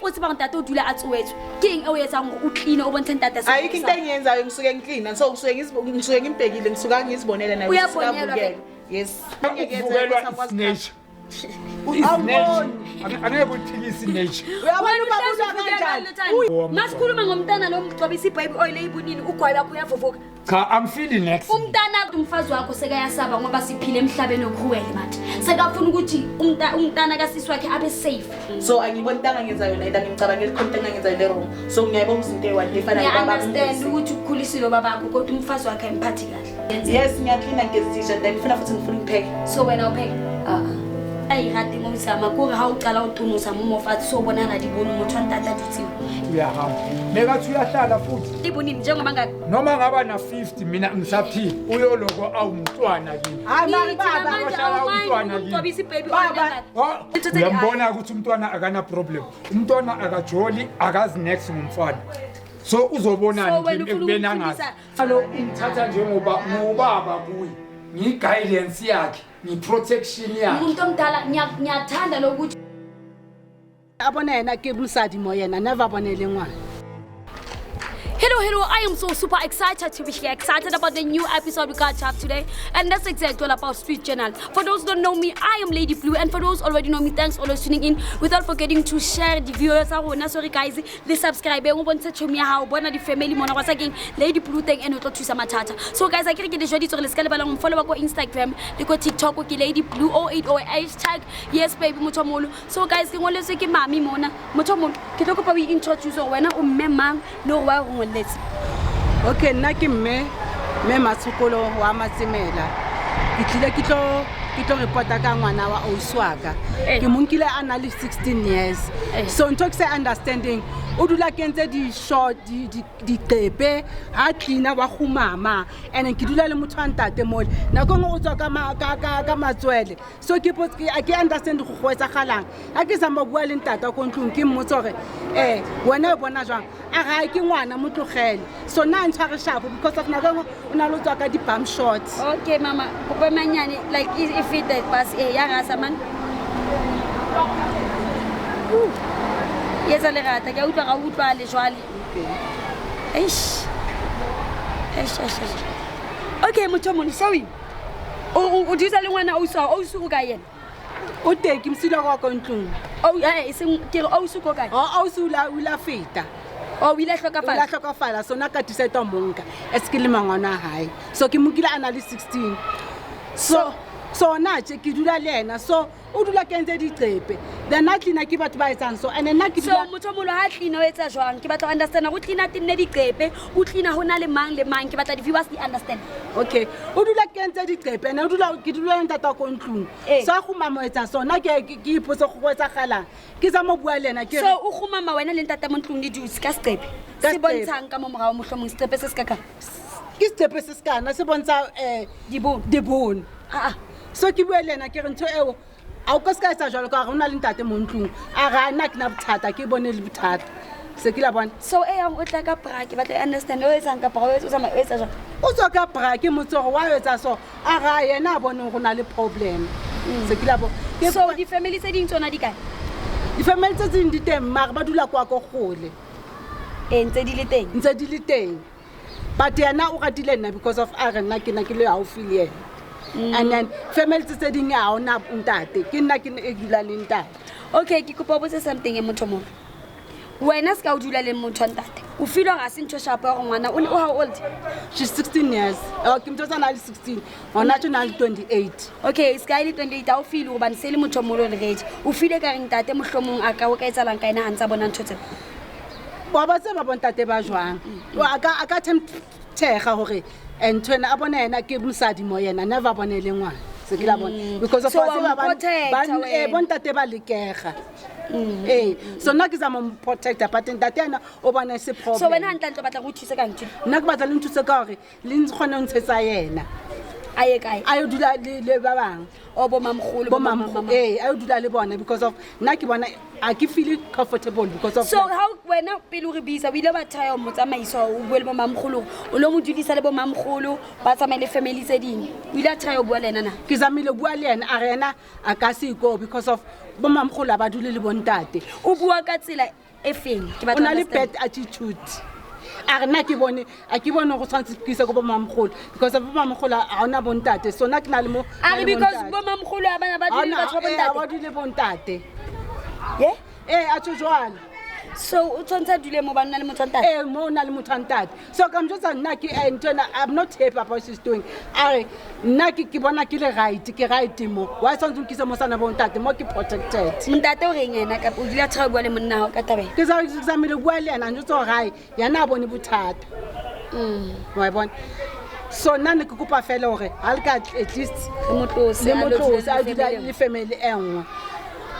If o tseba gore ntate o dula a tsoetswe, ke eng e o etsang gore o clean o bontshe ntate se Ayikho into engiyenzayo, ngisuke ngiklina, so ngisuke ngimbhekile, ngisuka ngizibonele naye. Uyabonelwa. Ngisuke avukele. Yes. Ukuvukelwa is nature. Is nature. Angeke uyiphikise i-nature. Uyabona Wena ubaba uhlezi ulwa uvukela kanjani? all the time. Masikhuluma ngomntana lo mgcobisa i-baby oil eyibunini, ugwayi wakho uyavuvuka. Cha, angifili next. Umntana, umfazi wakho sekayasaba ngoba siphile emhlabeni okhuwele manje. Sekafuna ukuthi umntana kasisi wakhe abe safe. So angiboni into angangenza yona, and angimcabangeli khona into engangenza le wrong. So ngiyayibonga izinto eyi-one efana nobaba. Ngiya-understand ukuthi ukukhulisile ubabakho, kodwa umfazi wakhe ayimphathi kahle. Yes, ngiyaklina, ngigezisha, then ngifuna futhi ngifuna ngipheke. So wena upheke? Ayi rate ngozama kore ha o qala o tonosa mo mofatshe, so bonana di bone motho wa ntate a dutseng. Uyahamba. Mekathi uyahlala futhi. Ibonini njengoba nga Noma ngaba na 50, mina ngisaphila. Uyoloko awumntwana kimi. Hayi mari Ngithi baba. namanje Wahlala awumind umntwana kimi. ukumgcobisa i-baby oil Baba. kangaka? Oh, Into tse di- uyambona ukuthi umntwana akana problem. Umntwana akajoli, akazi next ngumfana. So So uzobonani wena kimi ufuna ekubeni angazi. ukumfundisa- Alo ungithatha njengoba ngubaba kuye. Ngi-guidance yakhe, ngi-protection yakhe. Umuntu omdala, ngiyathanda lokuthi A bona yena ke mosadi mo, yena never bone le ngwana. Hello, hello. I am so super excited to be here. Excited about the new episode we got to have today. And that's exactly all about Street Journal. For those who don't know me, I am Lady Blue. And for those already know me, thanks always tuning in. Without forgetting to share the videos. Sorry guys, le subscribe. O bontshe chomi ya hao, bona di family mona kwa sakeng Lady Blue teng ene o tlo thusa mathata. So guys, a ke re ke le jwaditse gore le ska lebala go follow ko Instagram le ko TikTok, ke Lady Blue 080 #YesBaby, motho o moholo. So guys, ke ngoletswe ke mami mona. Motho o moholo, ke tlo kopa o introduce gore wena o mme mang le gore wa go ngoletse. Okay, nna ke mme Matshokolo wa Matsemela. Ke tlile ke tlo reporta ka ngwana wa ausi wa ka. Ke mo nkile a na le 16 years. So ntho ke sa understanding, o dula kentse di-short, diqepe, ha cleana wa kgumama, and ke dula le motho wa ntate mole. Nako nngwe o tswa ka matswele. So ke ke understand go go etsagalang. Ha ke zama bua le ntate wa ko ntlong, ke mmotse gore wena o bona jwang, a ga ke ngwana, mo tlogele. So nna a ntshware sharp because of nako engwe o na le o tswa ka di-bum shorts. Okay mama, kopa manyane like e fete bus e ya rasa man. E etsa lerata, ke a utlwa, ga o utlwale jwale. Eish. Eish, eish, eish. Okay, motho o mong, sorry. O dutsa le ngwana ausi wa hao, ausi o kae yena? O teng, ke mosile wa ko ntlong. Oh, eh, e seng ke re ausi ko kae? O ausi o ile a feta. Oh, o ile a O ile a hlokafala. hlokafala. So nna ka decide ho mo nka as ke le mangwana a hae. So ke mo nkile a na le 16. So na tje ke dula le yena, so o dula kentse diqepe, then nna cleaner ke batho ba etsang so, and nna ke So dula. Motho o moholo ha cleaner o etsa jwang? Ke batla ho understand go cleaner tenne diqepe, o cleaner ho na le mang le mang, ke batla di-viewers di understand. Okay, o dula kentse diqepe and o dula ke dula le ntata ko ntlong. So a kgumama o etsa so, nna ke ipotse go etsagalang. Ke tsa mo bua le yena ke re So o kgumama wena le ntate mo ntlong le dutse ka seqepe. Ka Se seqepe. bontshang ka mo morao, mohlomong seqepe se se ka kang? Ke seqepe se se kana se bontsha Dibono. Dibono. Ah, ah. So ke bue le yena, ke re ntho eo a o ka se ka etsa jwalo ka gore o na le ntate mo ntlong. A re nna ke na bothata, ke bone le bothata se ke la bona. So e yang o tla ka bra, ke batla understand o etsang ka bra, o etsa o tsamaya o etsa jwang? O tswa ka bra, ke motse gore wa etsa so, a ra yena a boneng go na le problem se ke la bona. So di-family tse ding tsona di kae? Di-family tse ding di teng, mare ba dula kwa ko gole. Ee, ntse di le teng. Ntse di le teng, but yena o ratile nna because of a re nna ke na ke le haufi le yena. And then family tse ding ha ona ntate, ke nna ke e dula le ntate. Okay, ke kopa o botse something e motho mongwe. Wena se ka o dula le motho wa ntate, o feel gore ga se ntho shapo ya gore ngwana o how old? She's 16 years. Oh, ke motho o na le 16, gona tje na le 28. Okay, se ka e le 28, ha o feel gobane se le motho o moholo already, o feel ka reng ntate mohlomong a ka o ka etsalang ka ena ha ntse a bona ntho tseo? Wa ba tseba bontate ba jwang. A ka temptega gore ntho ena a bona yena ke mosadi mo, yena never bone le ngwana se ke la bona because of So wa wa tseba mo protecta wena. Bontate ba lekega ee. So nna ke zama mo protecta, but ntate ena o bona se So wena problem. hantlentle o batla go thuse ka ntho? Nna ke batla le nthuse ka gore le kgone ho ntshetsa yena. A ye kae? A yo dula le ba bangwe. O bo mamogolo? Bo mamogolo, ee, a yo dula le bona because of nna ke bona a ke feel comfortable because of So how wena pele o re bisa o ile wa thaya motsamaiso o bue le bo mamogolo, o lo mo dulisa le bo mamogolo ba tsamaye le family tse dingwe, o ile a thaya o bua le ena na? Ke zamile bua le ena, a re ena a ka se iko because of bo mamogolo a ba dule le bontate. O bua ka tsela e feng? Ke batla O na le understand. bad attitude. A re nna ke bone a ke bone go tshwanetse ke ise ko bo mamogolo because bo mamogolo ga ona bontate, so nna ke na le mo A re because bo mamogolo a bana ba dule le batho ba bontate, ba bontate. dule bontate. Ye? Ee, a tsho jwalo. So o tshwanetse a dule mo ba nna le motho wa ntate? Ee, mo o na le motho wa ntate. So ka mojotsa nna ke nthwena, I'm not happy about she's doing. A re nna ke bona ke le right, ke right mo wa tshwanetse o nkise mo sana bontate mo ke protected. Ntate o reng ena? Kapa o dula tshwara bua le monna hao ka tabeng? Ke zamile bua le ena, njotsa gore hae yena a bone bothata. Wa e bona? So nna ne ke kopa fela hore ha le ka at least re mo tlose, le a mo lo tlose, dula a le dula family. Le family e nngwe.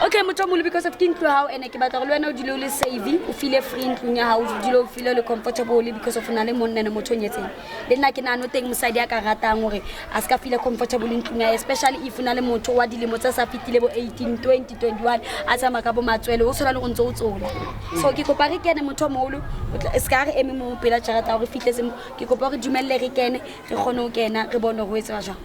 Okay, motho o moholo, because of ke ntlo ya hao, ene ke batla gore le wena o dule o le save, o feel free ntlong ya hao, o dule o feel le comfortable because of o na le monna ne motho o nyetseng. Le nna ke nahane o teng mosadi a ka ratang hore a se ka feel comfortable ntlong ya hae, especially if o na le motho wa dilemo tse sa fetile bo 18, 20, 21, a tsamaya ka bo matswele, o tshwana le go ntse o tsola. So ke kopa re kene, motho o moholo, se ka re eme mo pela jarata hore re fihletse mo. Ke kopa re dumelle re kene, re kgone ho kena, re bone hore ho etsuwa jwang.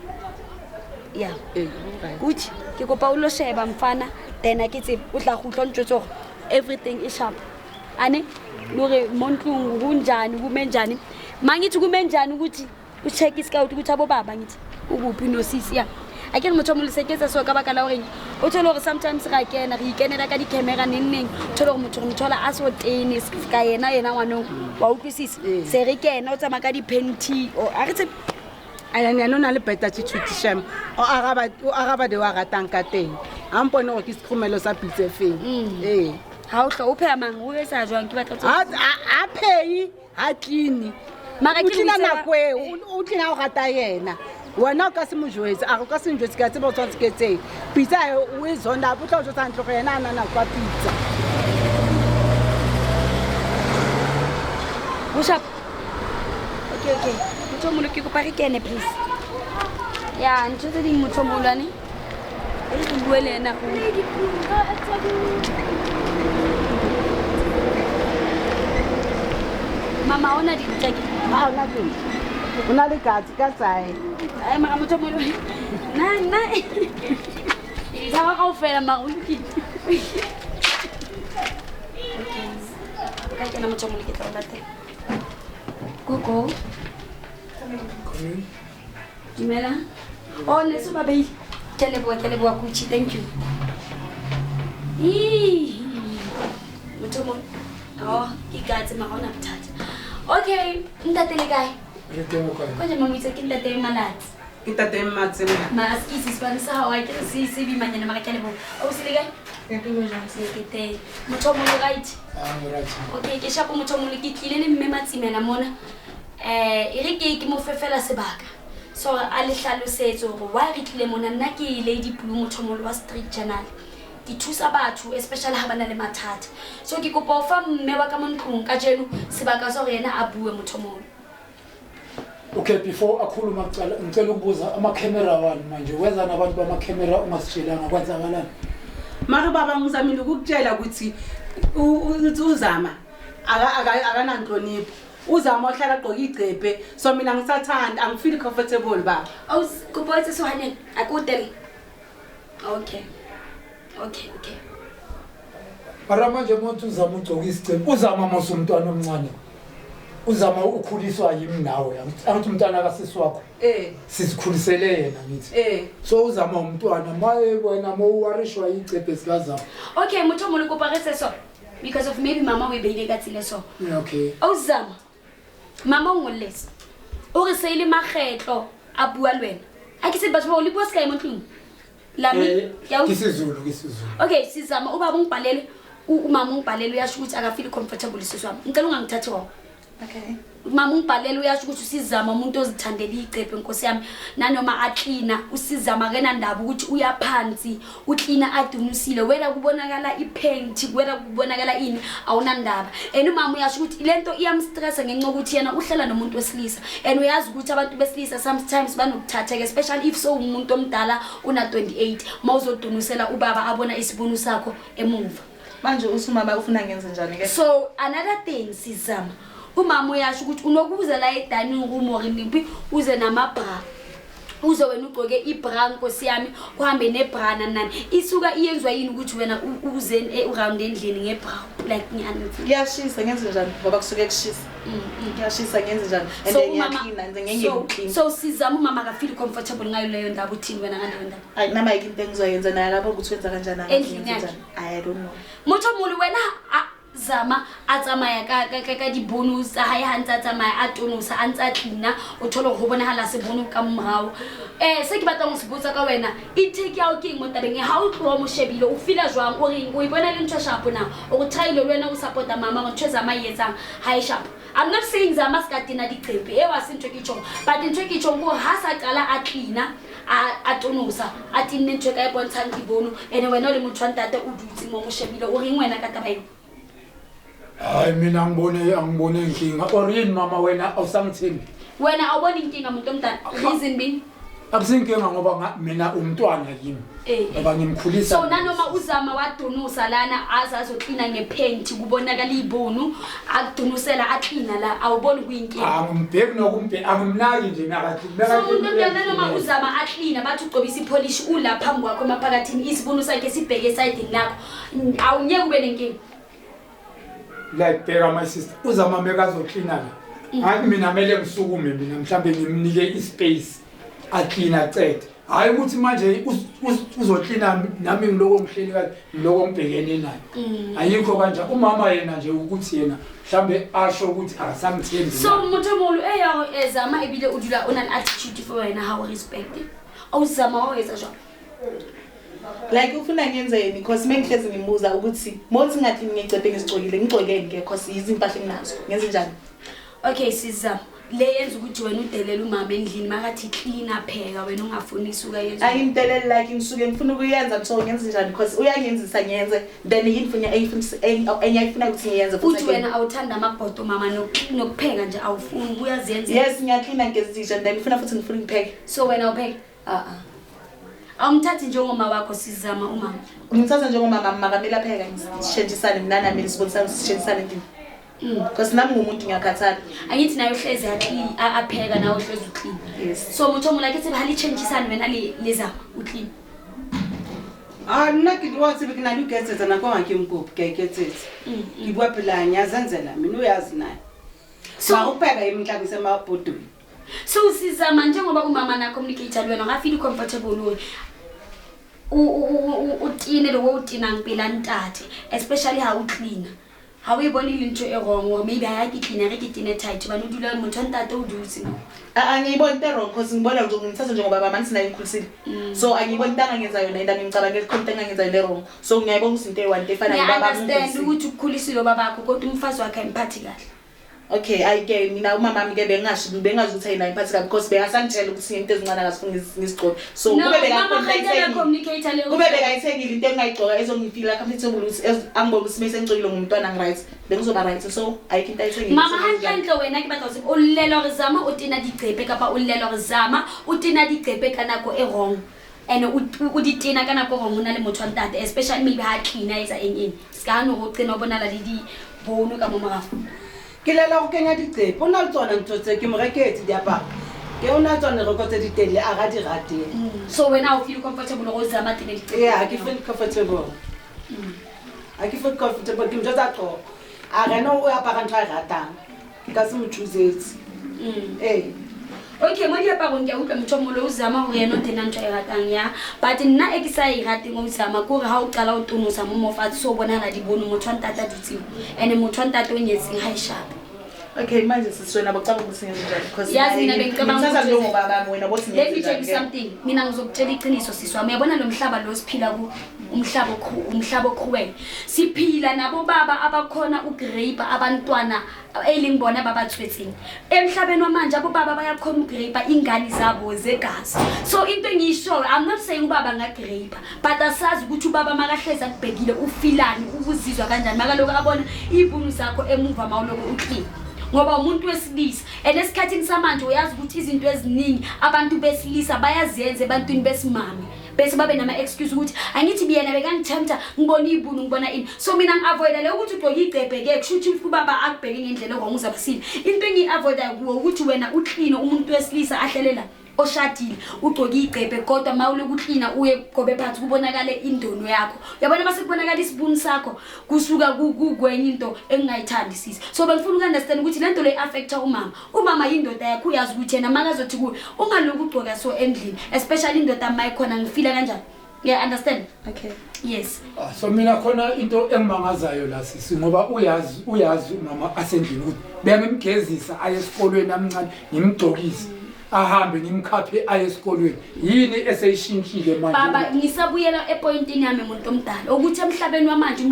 Yeah. Ee, right. Gucci, ke kopa o lo sheba mfana, then a ke tsebe o tla kgutla o ntjwetse hore everything e sharp. Ane le hore mo ntlong ho njani, kume njani. Mangithi kume njani ukuthi o check scout ukuthi abo baba ngithi ukuphi nosisi ya. A ke re motho o moholo se ke etsa so ka baka la horeng o thole hore sometimes ra kena re ikenela ka di-camera neng neng, o thole hore motho re mo thola a so tene ka yena yena ngwanong, wa utlwisisa? Ee. Se re kena o tsamaya ka di-panty, o a re tsebe. And yena o na le bad attitude shem. O araba de wa ratang ka teng. Ha mpone hore ke sekhurumelo sa pitse e feng. Ee. Ha o hlo o pheha mang, o etsa jwang? Ke batla ho tseba. Ha phehi, ha clean. Mara O ke clean-a o itse wa- nako eo, o clean-a o rata yena. Wena o ka se mo jwetse, a re o ka se njwetse, ke a tseba o tshwanetse ke etseng. Pitsa e o e zonda, o tla o jwetsa hantle hore yena ha a na nako ya pitsa. Ho sharp. Okay, okay. Motho o moholo, ke kopa re kene please. Ya, ntho tse ding motho o moholwane. E re ke bue le yena. Mama, ha hona dintja ke? Ha hona dintja. O na le katse ka tsae. Ai, mara motho o moholo. Nna, nna. Ke tshaba kaofela, mara o lokile. Okay. O ka kena motho o moholo, ke tla o latela. Gogo. Dumela. Oh, ne se ba beile. Ke a leboha, ke a leboha, Gucci, thank you. Ih. Motho o moholo. Oh, ke katse mara hona bothata. Okay, ntate le kae? Re teng o kae? Konje mama itse ke ntate Malatsi. Ke ntate Malatsi mna. Mara se ke sefane sa hao, a ke re se bimanyana, mara ke a leboha. O se le kae? Ke le jwang? Se ke teng. Motho o moholo, right? Ah, mo right. Okay, ke shapo motho o moholo, ke tlile le mme Matsimela mona. E re ke mo fe fela sebaka. So a le hlalosetse hore why re tlile mona. Nna ke Lady Blue, motho o moholo wa Street Journal. Ke thusa batho especially ha ba na le mathata. So ke kopa ho fa mme wa ka mo ntlong kajeno sebaka sa hore yena a bue, motho o moholo. Okay, before akhuluma kuqala ngicela ukubuza ama-camera wani manje, weza nabantu bama-camera ungasitshelanga kwenzakalani? Mara baba ngizamile ukukutshela ukuthi uzama akananhlonipho. Uzama ohlala agqoke igqebhe, so mina ngisathanda, angifeel comfortable baba. Awus, kopa o etse sohaneng, a ke o tele. Okay. Okay, okay. Mara manje umuntu uzama ugcoka isicembe, uzama mos umntwana omncane. Uzama ukhuliswa yimi nawe, angithi umntwana kasisi wakho. Sizikhulisele yena ngithi. So uzama umntwana, maye wena mo warishwa icephe sikazama. Okay, motho o moholo, kopa re se so. Because of maybe mama o e beile ka tsela so. Yeah, okay. Awuzama. Mama o ngolletse. O re se ile makgetlo a bua le wena. A ke se batho ba o le bua sekae mo ntlong? Lami, ke a Ke utlwa. isiZulu, ke isiZulu. Okay, sizama ubaba ungibhalele, umama ungibhalele uyasho ukuthi akafeel comfortable sisi wami. Ngicela ungangithathi wrong. Okay. Mama ungibhalele uyasho ukuthi usizama umuntu ozithandela icephe nkosi yami, nanoma aklina usizama akenandaba ukuthi uyaphansi uklina adunusile, wena kubonakala iphenti, wena kubonakala ini, awunandaba. And umama uyasho ukuthi lento iyamstressa ngenxa yokuthi yena uhlala nomuntu wesilisa, and uyazi ukuthi abantu besilisa sometimes banokuthatheka, especially if sowumuntu omdala una-28, uma uzodunusela ubaba abona isibunu sakho emuva. Manje uthi umama ufuna ngenze njani ke? So another thing, sizama, umama uyasho ukuthi unokuza la e-dining room or niphi, uze namabra, uze wena ugcoke ibra nkosi yami, uhambe nebra nani nani. Isuka iyenziwa yini ukuthi wena uze uround endlini ngebra, like ngiyani? Kuyashisa, ngenze njani? Ngoba kusuke kushisa. Kuyashisa, ngenze njani? And So then umama ngiyaklina and ngeke so, ngiklina. So sizama, umama akafeel comfortable ngayo leyo ndaba. Uthini wena ngaleyo ndaba? Ayi, nama ayikho into engizoyenza naye lapho ukuthi wenza kanjani. Endlini Ngenze yakhe. njani? I don't know. Motho o molo wena a zama a tsamaya ka dibono tsa hae, ha ntse a tsamaya a tonosa, a ntse a tlina, o thole gore go bonagala sebono ka morao. Se ke batlang go se botsa ka wena, intake ya o ke eng mo tabeng e? Ha o tloa mo shebile, o feela jwang? O reng? O e bona le ntho e sharp na? O re try-ile le wena o support-a mama gore ntho e zama e etsang ha e sharp. I'm not saying zama se ka tena diqepe eo, a se ntho e ke tjhong, but ntho e ke tjhong ke gore ha sa qala a tlina, a tonosa, a tinne ntho e ka e bontshang dibono, ene wena o le motho wa ntate o dutse mo mo shebile, o reng wena ka taba eo? Hayi, mina angibone inkinga or yini mama, wena awusangithembi. Wena awuboni inkinga, muntu omdala? Reason being? Akusinkinga ngoba mina umntwana kimi ngoba ngimkhulisa. So nanoma uzama wadunusa lana, aze azoklina ngephenti, kubonakala ibunu, akudunusela, aklina la, awuboni kuyinkinga? Angimbheki nokumbheki, angimnaki nje. So umuntu omdala, nanoma uzama aklina, bathi ugcobisa ipolish, ula phambi kwakho emaphakathini, isibunu sakhe sibheke esayidini lakho, awunyeke ube nenkinga? Like, bheka my sister, uzama mekazoklina la, hayi mina mele ngisukume mina, mhlambe ngimnike ispace aklina acede, hhayi ukuthi manje uzoklina nami ngiloko ngihleli kanje, ngiloko ngibhekene naye. Ayikho kanje. Umama yena nje ukuthi yena mhlambe asho ukuthi akasamthembi. So motho o moholo e ya gore zama ebile o dula o na le attitude for wena, ha o respect o zama wa o etsa jwang? Like ufuna ngenzeni? Because mengihlezi ngimbuza ukuthi mothi ngathi ngicephe ngizigcokile, ngigcokeni ke? Cause izimpahla enginazo, ngenze njani? Okay, sizama, le yenza ukuthi wena udelele umama endlini, makathi clean, pheka, wena ungafuni, isuka yenza? Angimdeleli, like ngisuke ngifuna ukuyenza, so ngenze njani? Because uyangenzisa ngiyenze, then yini funya enye ayifuna ukuthi ngiyenze futhi Uthi again? wena awuthanda amabhodo mama, nokupheka nje awufuni, uyazenza. Yes, ngiyaklina, ngezitsha, and then ngifuna futhi ngifuna ngipheke. So wena awupheke? A-a. Awumthathi njengoma wakho, sizama, umama? Ngimthatha njengomama, makamele apheka, sishentshisane mina nami, sibonisane, sishentshisane endlini, because nami ngumuntu, ngiyakhathala. Angithi naye uhlezi apheka, nawe uhlezi uclean? Yes. So motho o mola ke tsebe ha le tjhentjhisane, wena le zama o clean. A nna ke wa tsebe ke na le ho iketsetsa nako ga ke mokopi, ke a iketsetsa. Ke bua pela, ngiyazenzela mina, uyazi naye. So Ukupheka yimi nhlangise emabhodweni. So sizama, njengoba umama na communicate le wena, ga feel comfortable hore o tine le o tinang pela ntate, especially ha o cleaner, ha o e bone le ntho e wrong or maybe ha ya ke cleaner re ke tine tight, hobane o dula motho wa ntate o dutse mo? Angiyiboni into e-wrong cause ngibona nje ngimthatha njengobaba manje, sinaye ngikhulisile, so angiyiboni into angangenza yona and angimcabangeli khona into engangenza yona e-wrong, so ngiyayibona ukuthi into eyi-one, into efana nobaba. Ngiya-understand ukuthi ukukhulisile ubabakho, kodwa umfazi wakhe ayimphathi kahle. Okay, ayi-ke mina umamami ke bengasho, bengazi ukuthi ayinayo imphathi kabi because bekasangitshela ukuthi into ezincane akazifuni ngizigcoke, so No, kube mama bekakhona kgantela ayithengile communicate le. Kube bekayithengile into engingayigcoka ezongifila comfortable ukuthi angibone ukuthi mese ngigcokile ngumntwana ngi-right, bengizoba right. So ayikho into ayithengile. Mama, hantlentle wena ke batla ho tseba, o llela hore zama o tena diqepe kapa o llela hore zama o tena diqepe ka nako e wrong, and o di tena ka nako e wrong, o na le motho wa ntate, especially maybe ha clean, a etsa eng eng, se ka hane hore o qena o bonala le dibono ka mo morao? Ke lela go kenya diqepe, o na le tsona ntho tse ke mo reketse diaparo, ke o na le tsone reko tse di telele, a ga di rateng. So wena o feel comfortable hore o zama tene diqepe? Ee, ha ke feel comfortable, ha ke feel comfortable. Ke mo jwetsa qoba, a rena o apara ntho a e ratang, ke ka se mo choosetse. Ee. Okay, mo diaparong ke a utlwa, motho o molo o zama hore yena o tena ntho a e ratang ya, but nna e ke sa e rateng o zama ke hore ha o qala o tonosa mo mofatshe, so o bonahala dibono, motho wa ntate a dutseng, and motho wa ntate o nyetseng, ha e shape. Okay, manje sisi wena bocabanga ukuthi ngenze njani because Yazi mina bengicabanga ngithatha ukuthi- njengoba bami wena bothi Let me ngenze tell you njani ke? something. Mina ngizokutshela iqiniso sisi wami. Uyabona lo mhlaba lo siphila ku umhlaba okhuwele. Siphila nabo baba abakhona ugrape abantwana elingibona babathwetsini. Emhlabeni wamanje abo baba bayakhona ugrape ingane zabo zegazi. So into engiyishoyo, I'm not saying ubaba ngagrape, but asazi ukuthi ubaba makahlezi akubhekile ufilani, ukuzizwa kanjani makaloku abona ibunu zakho emuva mawuloku uclean. Ngoba umuntu wesilisa and esikhathini samanje uyazi ukuthi izinto eziningi abantu besilisa bayazenza ebantwini besimame bese babe nama-excuse ukuthi angithi biyena bekangithemtha ngibona ibunu ngibona ini. So mina ngi-avoida le ukuthi ugqoke igcebhe-ke kusho ukuthi ubaba akubheke ngendlela ewrong uzabasile. Into engiyi-avoidayo kuwo ukuthi wena ukline umuntu wesilisa ahlelela oshadile ugqoke igcebhe kodwa ma uloku uklina uye gobe phansi kubonakale indono yakho. Uyabona mase kubonakala isibuni sakho kusuka kwenye into engingayithandi sisi. So bengifuna uku-understand ukuthi le nto le i-affecta umama. Umama yindoda yakho, uyazi ukuthi yena makazothi kuwe ungaloku ugcoka so endlini, especially indoda ma ikhona ngifila kanjani. Yeah, understand? Okay. Yes. So mina khona into engimangazayo la sisi, ngoba uyazi umama asendlini ukuthi bengimgezisa aye esikolweni amncane, ngimgcokise ahambe ngimkhaphe aye esikolweni. Yini eseyishintshile manje? Baba, ngisabuyela epointini yami muntu omdala ukuthi emhlabeni wamanje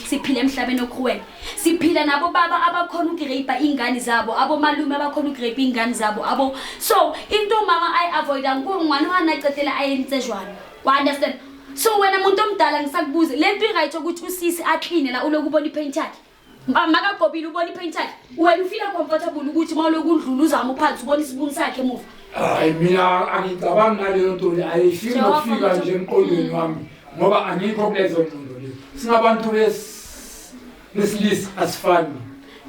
siphila emhlabeni okhuwele. Siphila nabo baba abakhona ukurape ingane zabo, abomalume abakhona ukurape ingane zabo, abo. So into mama ayi-avoida ngwana wa qetela a entse jwalo. Wa understand? So wena muntu omdala ngisakubuza le nto i-right ukuthi usisi akline la uloku ubona ipaint yakhe. Makagqobile ubona ipaint yakhe. Wena ufila comfortable ukuthi mawuloku udlula uzama uphansi ubona isibuni sakhe emuva. Hayi mina angicabangi ngaleyo nto le, ayifiki nokufika nje emqondweni wami ngoba angikho kulezo ngqondo lezo. Singabantu besilisa asifani.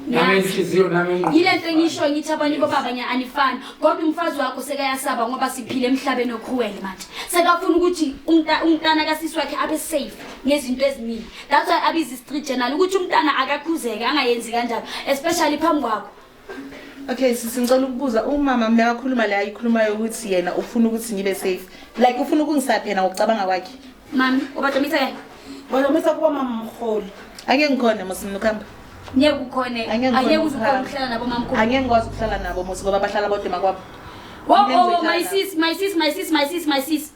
Nangenhliziyo nangengqondo. Yile nto engisho ngithi abanye bobaba nya anifani. Kodwa umfazi wakho sekayasaba ngoba siphila emhlabeni okhuwele manje. Sekafuna ukuthi umntana kasisi wakhe abe safe ngezinto eziningi. That's why abiza street journal ukuthi umntana akakhuzeke angayenzi kanjalo, especially phambi kwakho. Okay, sisi ngicela ukubuza umama mina akakhuluma la ayikhulumayo ukuthi yena ufuna ukuthi ngibe safe. Like ufuna ukungisapha yena ngokucabanga kwakhe. Mami, ubatshomisa yena? Batshomisa kuba mamkhulu. Angeke ngikhone mos mina ukuhamba. Ngeke ukhone. Angeke ngikhone Angeke uze ukhone ukuhamba. ukuhlala nabo mamkhulu. Angeke ngikwazi ukuhlala nabo mos ngoba bahlala bodwa emakwabo. Wo, Mina oh, ngizohlala my nabo. sis, my sis, my sis, my sis, my sis.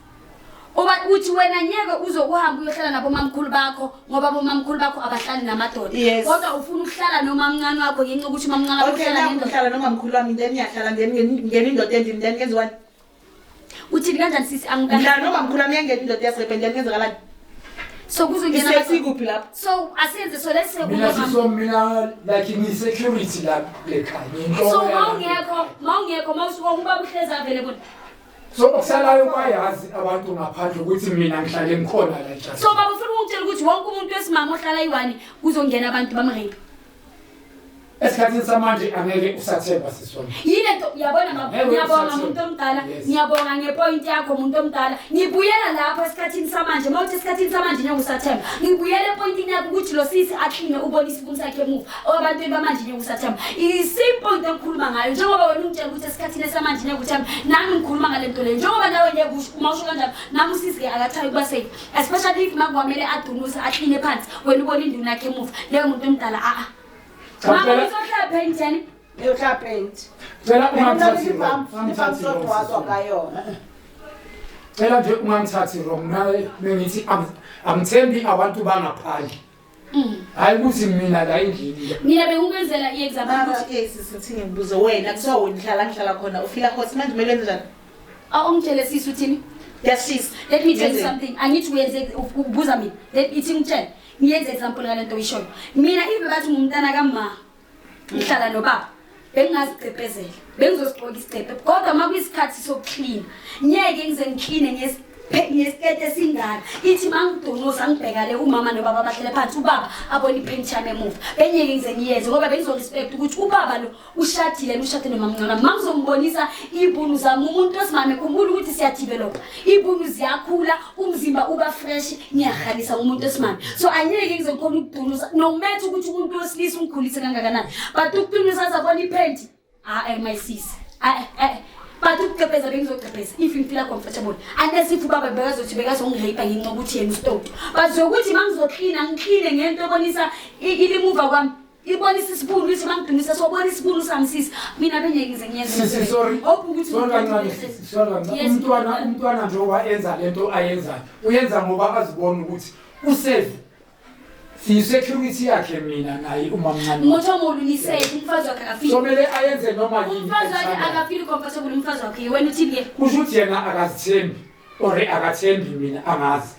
Oba uthi wena ngeke uzokuhamba uyohlala nabo mamkhulu bakho ngoba bomamkhulu bakho abahlali namadoda. Yes. Kodwa ufuna ukuhlala nomamncane wakho ngenxa yokuthi umamncane wakho Okay, uhlala naku nendoda. ngihlala nomamkhulu wami, then ngiyahlala ngena indoda endlini, then ngenziwani? Uthini kanjani sisi? Angikani. Ngihlala nomamkhulu wami, iyangena indoda yasepe, then ngenzakalani? So kuzongena Isesi amadoda. kuphi lapho? So asenze so let's say Mina kunomama. siso mina like ngi-security la ekhaya, ngiyinhloko So yala. mawungekho mawusuka ubaba uhlezi avele bona. So okusalayo bayazi abantu ngaphandle ukuthi mina ngihlale ngikhona la njalo. So baba ufuna ukungitshela ukuthi wonke umuntu wesimama ohlala eyi-one kuzongena abantu bamrape. Esikhathini samanje angeke usathemba sisi wami. Yile nto uyabona baba, Ngeke ngiyabonga usathemba. muntu omdala, Yes. ngiyabonga ngepoint yakho muntu omdala. Ngibuyela lapho esikhathini samanje, mawuthi esikhathini samanje ngeke usathemba. Ngibuyela epointini yakho ukuthi lo sisi akline ubone isibuni sakhe emuva. Abantwini bamanje ngeke usathemba. I-same point engikhuluma ngayo njengoba wena ungitshela ukuthi esikhathini esamanje ngeke uthemba, nami ngikhuluma ngale nto leyo. Njengoba nawe ngeke usho, uma usho kanjalo, nami usisi ke akathayi ukuba safe. Especially if makwamele adunuse akline phansi, wena ubone induna yakhe emuva. Leyo muntu omdala a a. Cha, Mama, phela- uzohlala paint yani? Uyohlala paint. Cela ungangithathi Mina wrong. Ungangithathi wrong, ngifamsodwa sisi. ka yona. Cela nje ungangithathi wrong. Naye bengithi angithembi abantu bangaphandle. Hayi ukuthi mina la endlini. Mina bengikwenzela i-example Baba, ukuthi okay, sisi ngithi ngikubuze wena kuthiwa wena uhlala ngihlala khona ufila hot manje kumele wenze njani? Awungitshele sisi uthini? Kuyashisa. Let me tell you Ngenzeni? something. Angithi uyenze ubuza mina. Let ithi ngitshele. Ngiyenze example ngale nto oyishoyo. Mina if bathi ngumntana kama ngihlala nobaba bengingazigqebhezela. Bengizosigqoka isigqebhe. Kodwa uma kuyisikhathi sokuclean, ngeke ngize ngicleane ngesikete esingaka. Ithi mangidonosa ngibheka le umama nobaba bahlele phansi, ubaba abone ipaint yami emuva. Bengeke ngize ngiyenze ngoba bengizorespect ukuthi ubaba lo ushadile, ushade nomamncane. Mangizombonisa ibunu zami, umuntu wesimame khumbula ukuthi siyadevelopa. Ibunu ziyakhula, umzimba uba fresh, ngiyahalisa umuntu wesimame. So angeke ngize ngikhone ukudunusa no matter ukuthi umuntu wesilisa ungikhulise kangakanani. But ukudunusa azabona ipaint, my sis. But ukuqepheza bengizogqepheza if ngifeel comfortable. Unless if ubaba bekazothi bekazongirape ngenxa yokuthi yena usitoti. But zokuthi mangizocleana, ngicleane ngento ebonisa ilimuva kwami. Ibonisa isibunu ithi mangidumisa sobona isibunu sami sisi. Mina benye ngize ngiyenze. Sisi, sorry. Hope ukuthi Sorry kancane sisi, sorry kancane. Yes, Umntwana mntwana. Umntwana njengoba enza lento ayenzayo, uyenza ngoba azibona ukuthi usafe. Siyi-security yakhe mina naye umamncane. Motho omulu ni safe, umfazi wakhe akafili. So kumele ayenze noma yini Umfazi wakhe ayithandayo. akafili comfortable umfazi wakhe. Wena uthini ke? Kusho ukuthi yena akazithembi or akathembi mina, angazi.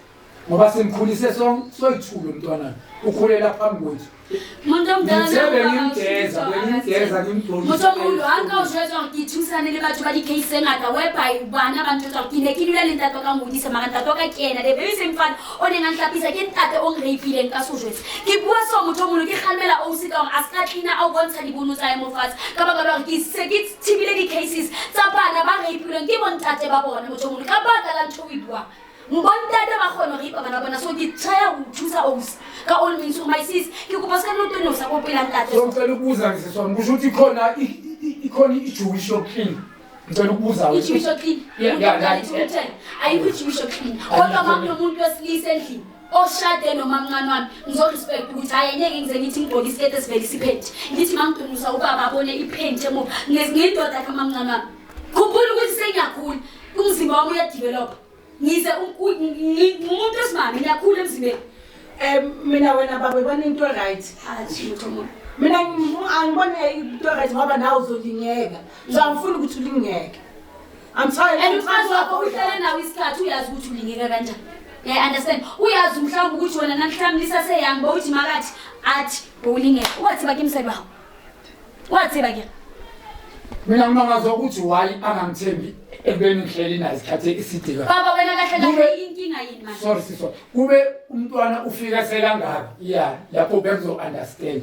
Ngoba simkhulise soyithulo umntwana. Ukhulela phambi kwethu. Muntu omdala Ngithe nawe bengimgeza, akasho bengimgeza ngimgqokisa. Motho omolo ha nka o jwetsa hore ke thusane le batho ba di-case tse ngata whereby bana ba ntjwetsa hore ke ne ke dula le ntate wa ka ngodisa, mara ntate wa ka ke ena the very same fan o neng a nhlapisa ke ntate o nrape-ileng ka so jwetsa. Ke bua so motho omolo ke kgalemela ausi ka hore a ska clean-a a o bontsha dibono tsa hae mo fatshe ka baka la hore ke se ke thibile di-cases tsa bana ba rape-ilweng ke bontate ba bona motho omolo ka baka la ntho o e buang. Bontate ba kgona ho rape bana ba bona, so ke try ho thusa ausi ka all means hore my sis ke kopa se ka nno tonosa ko pela ntate. So ngicela ukubuza ngisisi wami, kusho ukuthi ikhona i-Jewish yokuclean. Ngicela ukubuza wena. I-Jewish yokuclean? Yeah, yeah, Umuntu omdala yeah. ithi utheni? Ayikho i-Jewish yokuclean. Ayikho. Kodwa uma kunomuntu wesilisa endlini oshade nomamncane wami, ngizorespect ukuthi hhayi angeke ngize ngithi ngigqoke isiketi esivelisa iphenti. Ngithi uma ngidunusa ubaba abone iphenti emuva. Ngiyindoda kamamncane wami. Khumbula ukuthi sengiyakhula, umzimba wami uyadevelopa. Ngize ngumuntu wesimame, ngiyakhula emzimbeni. Mina wena baba ubona into right. Atjhe, motho o mong. Mina angiboni into right ngoba nawe uzolingeka. So angifuni ukuthi ulingeke. I'm sorry. And umfazi wakho uhlala nawe isikhathi uyazi ukuthi ulingeka kanjani. Yeah, understand. Uyazi mhlawumbe ukuthi wena namhlanje lisaseyang bowuthi makathi athi bowulingeka. Wathi ba ke mosadi wa hao. Wa tseba ke. Mina ngimangazwa ukuthi why angangithembi ekubeni ngihleli naye isikhathi eside kakhulu. Baba wena kahle kahle inkinga yini manje? Sorry sisi. Kube umntwana ufika selangaka. Yeah, lapho bekuzo understand.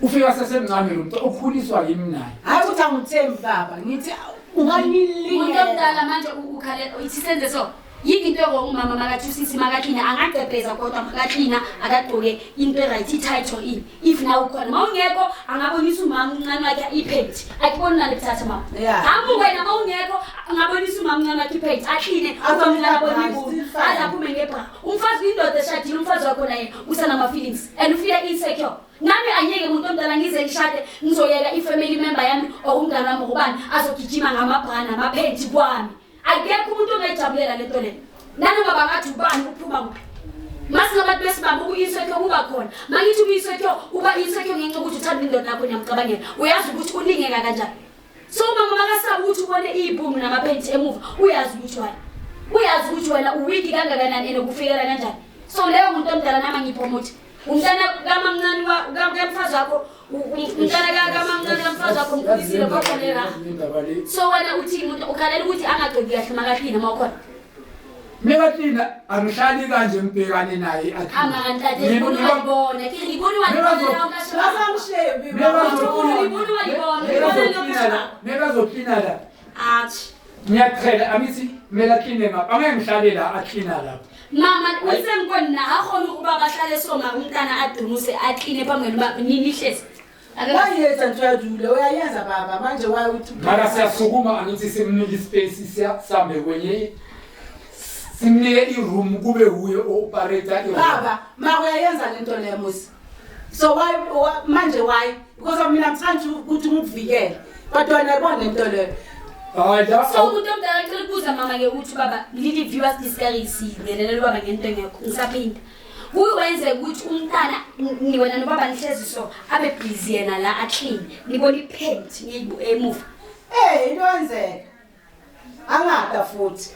Ufika sesemncane lo mntwana ukhuliswa yimi naye. Hayi ukuthi angithembi baba, ngithi unganilingela. Umuntu omdala manje ukhale uthi senze so. Yini into ewrong umama makathi usisi makaklina angagqebheza kodwa makaklina akagqoke into eright i-tight or ini. If nawe ukhona mawungekho angabonisa umama umncane wakhe iphenti. Akuboni nale kuthatha mama. Yeah. Hamba wena mawungekho angabonisa umama umncane wakhe iphenti akline Athole umncane abone i-bra, ibunu. still fine. Aze aphume ngebra. Umfazi uyindoda eshadile umfazi wakho naye usanama feelings and ufeel insecure. Nami angeke umuntu omdala ngize ngishade ngizoyeka i-family member yami or umngane wami ngobani azogijima ngamabra namaphenti kwami. Akekho umuntu ongayijabulela lento le. Nanoma bangathi ubani uphuma kuphi. Masingabantu besimame uku-insecure kuba khona. Mangithi uku-insecure uba insecure ngenxa yokuthi uthanda indoda yakho niyamcabangela. Uyazi ukuthi ulingeka kanjani. So umama makasaba ukuthi ubone ibhungu namaphenti emuva, uyazi ukuthi wena. Uyazi ukuthi wena uwiki kangakanani ene kufikela kanjani. So leyo muntu omdala nami angiyipromote. Umntana kamamncane kamfazi wakho, umntana kamamncane kamfazi wakho umkhulisile kodwa le ra. So wena uthi umuntu ukhalela ukuthi angagqoki kahle makaklina uma ukhona. Mekaklina angihlali kanje ngibhekane naye aklina. Ama ntate, Mina libone ngiba- wa libona. Ke re libone wa Mina libona zo- la o ka sheba. Basamshebi, Mina baba. zo- Libone wa libona. Mina Libone la o ka zoklina la. sheba. Mina zoklina la. Atjhe. Ngiyaqhela angithi kumele akline ngapha. Angeke ngihlale la aklina lapha. Mama, utse nkonna ha kgone go ba bahlale so mara umntana a dunuse a kline phambi kwenu nihlezi. Wayenza nto yadule, uyayenza baba manje why uthi Mara siyasukuma angithi simnike ispace sihambe kwenye simnike i-room kube wuye o-operate i-room. Baba, mara uyayenza lento le musi. So why manje why? Because mina ngithanda ukuthi ngikuvikele. But wena yabona lento leyo. Hayi la. So umuntu omdala ngicela ukubuza mama ke ukuthi baba lili viewers discourage ngelela baba ngento engekho ngisaphinda. Kuwenze ukuthi umntana ni wena nobaba nihlezi so abe busy yena la a clean nibona ipaint ngiyibu emuva. Into yenzeka. Angada futhi.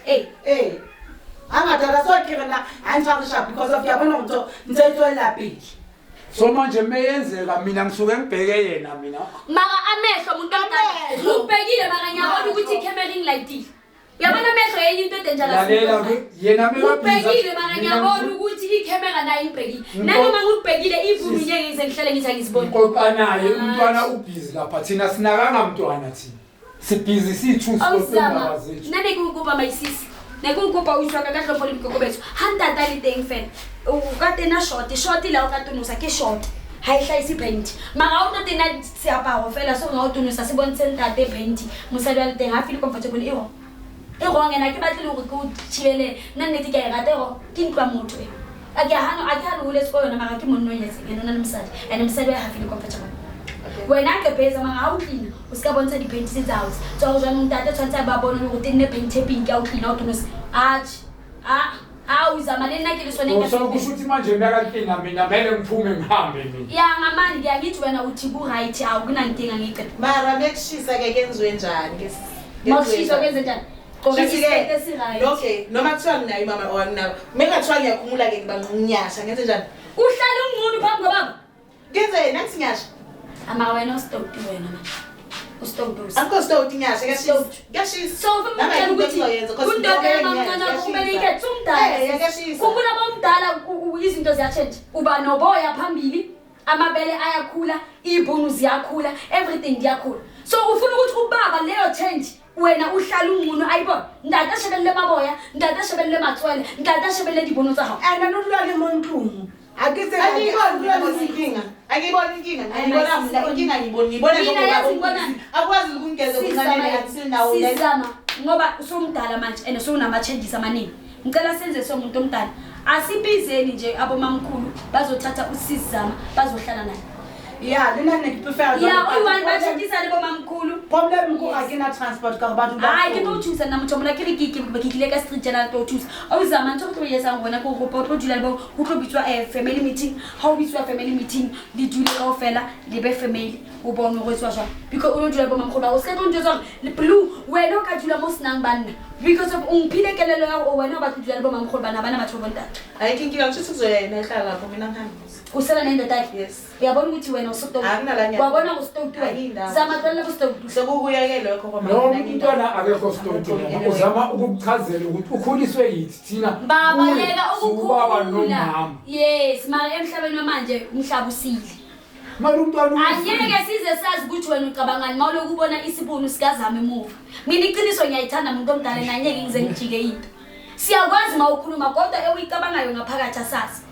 Angada la so ke rena a ntshwarisha because of yabona umuntu ntse lapile. So manje meyenzeka mina ngisuke ngibheke yena mina. Mara amehlo umuntu omdala Amehlo. ubhekile mara ngiyabona ukuthi i-camera ingilayitile. Uyabona amehlo yenye into edangerous. Lalela ke yena mekabhiza. Ubhekile mara ngiyabona ukuthi i-camera nayo ingibhekile. Nanoma ngikubhekile ibhunu ngeke ngize ngihlale ngithi angiziboni. Nkoqa naye umntwana ubhizi lapha thina sinakanga mntwana thina. Sibhizi sithu Awuzama. indaba zethu. Nna ne ke o kopa my sis. Ne ke o kopa o utlwa ka tlhompho le boikokobetso. Ha ntata le teng fela, o ka tena short, short la o ka tonosa ke short. Ha e hlahise panty. Mara ha o tlo tena seaparo fela so ha o tonosa se bontshe ntate panty. Mosadi wa le teng ha feel comfortable e wrong. E wrong ena ke batle le hore ke o thibele. Nna nnete ke a e rata e wrong. Ke ntlo ya motho e. A ke hano, a ke hano hole sekolo yona mara ke monna o nyetseng, ena o na le mosadi. And mosadi wa hae ha feel comfortable. Wena gqebheza mara ha o cleana o se ka bontsha di-panties tsa hao. Tswa go jwanong ntate tshwanetse a ba bone hore o tenne panty e pink ya o cleana o tonosa. Atjhe. A a uzama le nna ke le sone Oh, so kusho ukuthi manje mekacleana mina mele ngiphume ngihambe mina. Ya ngamani ke angithi wena uthi ku-right awukunankinga ngicela. Mara mekushisa-ke kuyenziwe njani? Mawushisa kwenze njani? Gqoka Shuthi-ke, isiketi esi-right. Okay, noma kuthiwa nginayo imama or anginayo. Mengathiwa ngiyakhumula-ke ngiba nginyasha, ngenze njani? Uhlale unqunu phambi kwababa. Ngenze yena angithi ngiyasha. Amara wena ustoked wena manje. Ustoked. Angikho stoked ngiyasha, kuyashisa. Stoked. Kuyashisa. So ufuna Nami ukutshela ayikho into ukuthi engizoyenza, 'cause undoda ngiyasha, yamamncane wakho kumele kuyashisa. ikhethe umdala. Eh, kuyashisa. Khumbula uma umdala izinto ziyatshentsha. Uba noboya phambili, amabele ayakhula, iy'bhunu ziyakhula, everything ziyakhula. So ufuna ukuthi ubaba leyo change wena uhlala unqunu ayibona. Ntate a shebelle maboya, ntate a shebelle matswele, ntate a shebelle dibono tsa hao. And o dula le mo ntlong. Ha ke se Angiyiboni mina inkinga. Angiyiboni inkinga. Ngiyibona mina inkinga ngiyiboni. Ngiyibona Mina njengoba yazi ngibona- akwazi ukungeza kuncanele until now. Sizama ngoba usumdala manje and sewunama-changes amaningi. Ngicela senze somuntu omdala. Asibizeni nje abomamkhulu bazothatha usizama bazohlala naye. Ya, le nna ne ke prefer Ya, oyi-one batjhekisane bomamkhulu. Problem ko ga ke na transport ka gore batho ba Hayi ke tlo o thusa nna motho mola ke re ke tlile ka street jana tlo o thusa. O zama ntho o tlo e etsang gona ke gore o tlo dula le bo ho tlo bitswa family meeting. Ha o bitswa family meeting le dule kaofela le be family o bone hore ho etswa jwang. Because o lo dula le bomamkhulu ba o se ka tlo ntjwetsa hore le blue wena o ka dula mo senang banna. Because of o mphile kelello ya hore wena o batla ho dula le bomamkhulu bana bana batho ba bontate. Ayikho inkinga ngisho ukuthi kuzoya yena ehlala lapho mina ngihambe. Usala nendoda yakhe? Yes. Uyabona ukuthi wena usitoked. Akunala nyaka. Wabona usitoked wena. Ayindawo. Zama tlohella bositoked. Sekukuya-ke lokho kwamanje, No, mina ngiyindawo. umntwana akekho stoked mama. Uzama ukukuchazela ukuthi ukhuliswe yithi thina. Baba Kuye, yeka siwubaba ukukhula. nomama. Yes, mara emhlabeni wamanje umhlaba usile. Mara umntwana usile. Angeke size sazi ukuthi wena ucabangani mawuloku ubona isibunu sikazama emuva. Mina iqiniso ngiyayithanda umuntu omdala nanyeke ngize ngijike into. Siyakwazi mawukhuluma kodwa ewuyicabangayo ngaphakathi asazi.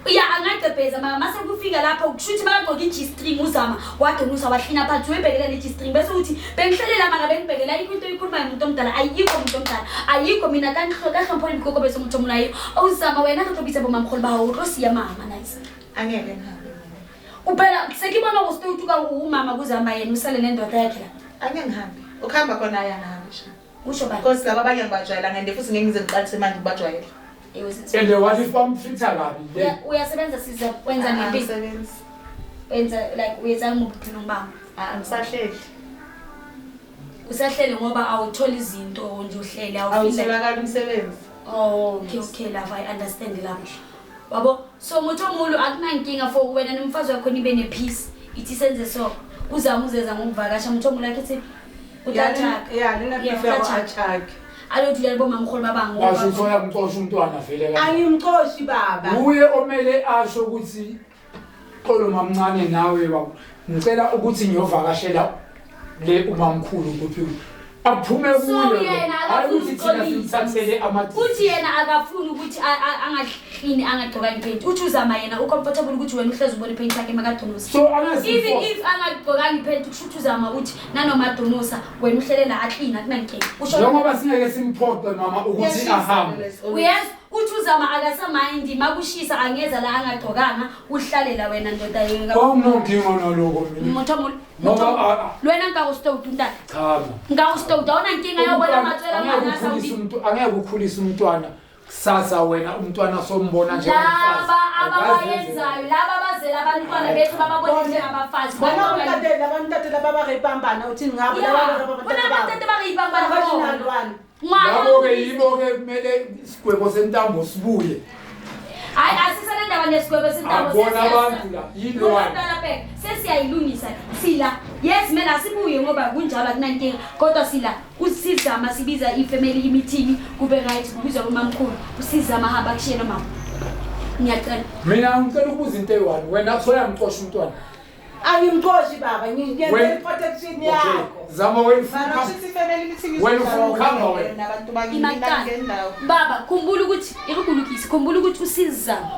Ya angagqebheza mara mase kufika lapho kusho ukuthi makagqoka i-G-string uzama wadonusa wahlina phansi uyibhekela le G-string bese uthi bengihlelela mara bengibhekela ayikho into oyikhulumayo umuntu omdala ayikho umuntu omdala ayikho mina ka hlompho le boikokobetso motho omolayo ozama wena re tlo bitsa bomamogolo ba hao o tlo siya mama nice. Angeke ngihambe. Uphela sekibona ukuthi utuka umama kuzama yena usale nendoda yakhe la. Angeke ngihambe. Ukuhamba khona ayangihambi sha. Usho bani? Because laba abanye ngibajwayela ngende futhi ngeke ngize ngiqalise manje ngibajwayele. And what if bamfitha kabi le? Uyasebenza siza wenza ngempilo. Angisebenzi. Wenza like uyenza ngobuphilo bami. Angisahleli. Usahlele ngoba awutholi izinto nje uhlele awufile. Awutholakala umsebenzi. Oh, okay, okay love, I understand lapho. Wabo, so motho omuhulu akunankinga for wena nomfazi wakho nibe ne-peace. Ithi senze so. Uzama uzeza ngokuvakasha motho omuhulu akhe utatshaka. Ya, le nna Yeah, prefer utatshaka. a tshake. Alo dula le bomamkhulu ba bang. Washo ukuthi uyamxosha umntwana vele kanje. Angimxoshi baba. Uye omele asho ukuthi xolo mamncane nawe baba. Ngicela ukuthi ngiyovakashela le umamkhulu kuphi. Aphume So kuye. yena Hayi akafuni ukuthi thina ukuxolisa. simthathele ama Uthi yena akafuni ukuthi angahlini angagqoka ipaint. Uthi uzama yena ucomfortable ukuthi wena uhlezi ubona ipaint yakhe makadonusa. So angazi Even if angagqokanga ipaint kusho ukuthi uzama ukuthi nanoma adonusa wena uhlelela aklina akunankinga. Usho njengoba singeke simphoqe mama ukuthi Kuyashisa ahambe. vele, Uyazi uthi uzama akasamayindi makushisa angeza la angagqokanga uhlalela wena ndoda yeka. Kwawunonkinga naloko mina. Motho omuhulu. Ngoba Lwena nka usitowutu ntate. Cha ma. Nka usitowutu awunankinga yobona matswela Angeke ngwana ukhulise Saudi. umuntu, angeke ukhulise umntwana kusasa wena umntwana sombona njengomfazi. Laba ababayenzayo laba abazela abantwana bethu bababone njengabafazi. Bona bontate laba ntate laba ba repang bana uthini ngabo laba ba repa Kunabantu ba bana ba ba. ripang Original one. Labo-ke yibo-ke kumele isigwebo sentambo sibuye. Hayi asisenendaba nesigwebo sentambo. Akubona abantu la, yilwane. Sesiyayilungisa sila. Yes mina asibuye ngoba kunjalo akunankinga kodwa sila usizama sibiza ifamily meeting kube right kubizwa umamkhulu usizama hamba kushiye nomama. Ngiyacela. Mina ngicela ukubuza into eyi-one wena soyamxosha umntwana. Angimxoshi baba, ngiyenza Wena- i-protection Okay. yakho. Zama wena Mara ufuna kusho ukuthi i-family meeting Wena ufuna izohlala ukuhamba wena wena. nabantu bakini, mina Imaqala. ngingendawo. Baba khumbula ukuthi irikulukisi khumbula ukuthi usizama